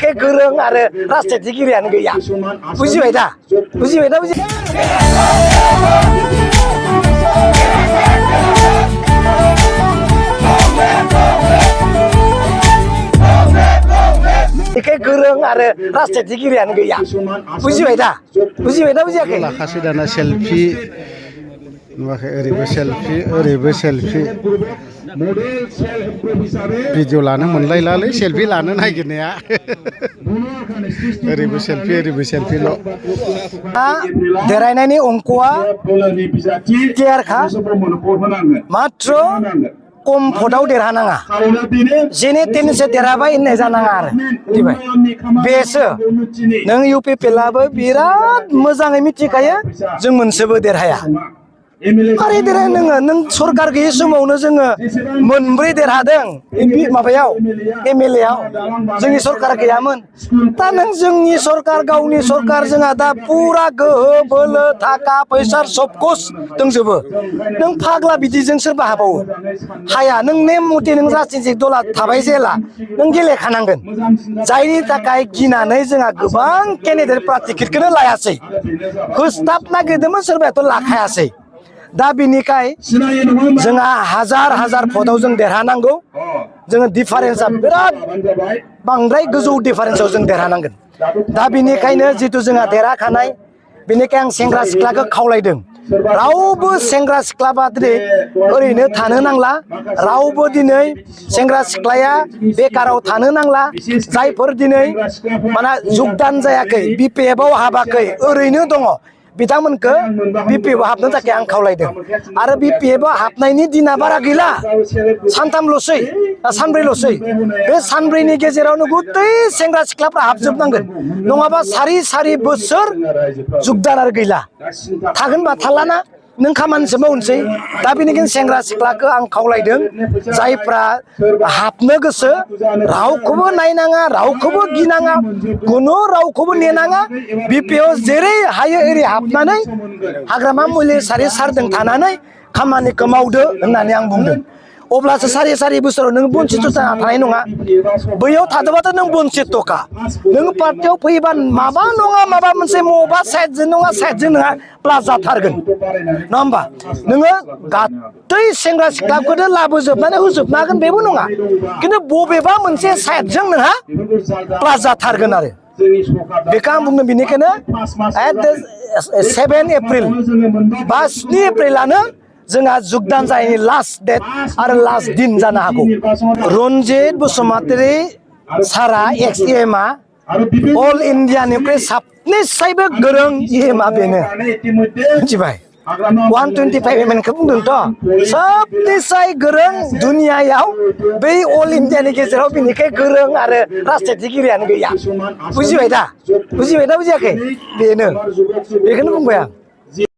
Cái गोरों आरो राजनीतिगिरियानो गैया बुजिबाय दा बुजिबाय दा बुजि Cái गोरों आरो राजनीतिगिरियानो गैया बुजिबाय दा बुजियाखै लाखासै दाना सेलफि नुवाखै ओरैबो सेलफि भिडिअ लानो मोनलायलालै सेलफि लानो नागिरनाया ओरैबो सेलफिल' देरायनायनि अंकआ क्लियारखा मात्र कम भटआव देरहानाङा जेने तेनेसो देरहाबाय होननाय जानाङा आरो मिथिबाय बेसो नों इउपिपिएलआबो बिराद मोजाङै मिथिखायो जों मोनसेबो देरहाया मारै देरहाया नों सरकार गैयै समावनो जोङो मोनब्रै देरहादों माबायाव एमएलएआव जोंनि सरकार गैयामोन दा नों जोंनि सरकार गावनि सरकार जोंहा दा पुरा गोहो बोलो थाखा फैसा सबकुछ दंजोबो नों फाग्ला बिदिजों सोरबा हाबावो हाया नों नेम मथे नों राजनीतिक दला थाबाय जेला नों गेलेखानांगोन जायनि थाखाय गिनानै जोंहा गोबां केन्डिडेट टिकेटखौनो लायासै होस्ताब नागिरदोंमोन सोरबायाथ' लाखायासै दा बिनिखाय जोंहा हाजार भटआव जों देरहानांगौ जोङो डिफारेन्सआ बिराद बांद्राय गोजौ डिफारेन्सआव जों देरहानांगोन दा बिनिखायनो जितु जोंहा देरहाखानाय बेनिखाय आं सेंग्रा सिख्लाखौ खावलायदों रावबो सेंग्रा सिख्लाबा दिनै ओरैनो थानो नांला रावबो दिनै सेंग्रा सिख्लाया बेकाराव थानो नांला जायफोर दिनै माने जुगदान जायाखै बिपिएफआव हाबाखै ओरैनो दङ बिथांमोनखौ बिपिएफआव हाबनो थाखाय आं खावलायदों आरो बिपिएफआव हाबनायनि दिना बारा गैला सानथामल'सै सानब्रैल'सै बे सानब्रैनि गेजेरावनो गथै सेंग्रा सिख्लाफ्रा हाबजोबनांगोन नङाबा सारि बोसोर जुगदान आरो गैला थागोनबा थालाना नों खामानिसो मावनोसै दा बेनिखायनो सेंग्रा सिख्लाखौ आं खावलायदों जायफ्रा हाबनो गोसो रावखौबो नायनाङा रावखौबो गिनाङा खुनु रावखौबो नेनाङा बिपिएफआव जेरै हायो एरै हाबनानै हाग्रामा मुलि सारदों थानानै खामानिखौ मावदो होननानै आं बुंदों अब्लासो सारि बोसोराव नों बन्सित जाना थानाय नङा बैयाव थादोंबाथ' नों बन्सितखा नों पार्टियाव फैयोबा माबा नङा माबा मोनसे मबा साइडजों नङा साइडजों नङा प्लास जाथारगोन नङा होमबा नोङो गासै सेंग्रा सिख्लाखौनो लाबोजोबनानै होजोबनो हागोन बेबो नङा खिन्थु बबेबा मोनसे साइडजों नोंहा प्लास जाथारगोन आरो बेखौ आं बुंदों बेनिखायनो 7 एप्रिल बा 7 एप्रिलानो जोंहा जुगदान जायैनि लास्ट डेट आरो लास्ट दिन जानो हागौ रन्जित बसुमतारी सारा एक्स एमआ अल इण्डियानिफ्राय साबनिसायबो गोरों एमआ बेनो मिथिबाय 125 एमएनखौ बुंदोंथ' सबनिसाय गोरों दुनियायाव बै अल इण्डियानि गेजेराव बिनिखाय गोरों आरो राजनीतिगिरियानो गैया बुजिबाय दा बुजियाखै बेनो बेखौनो बुंबाय आं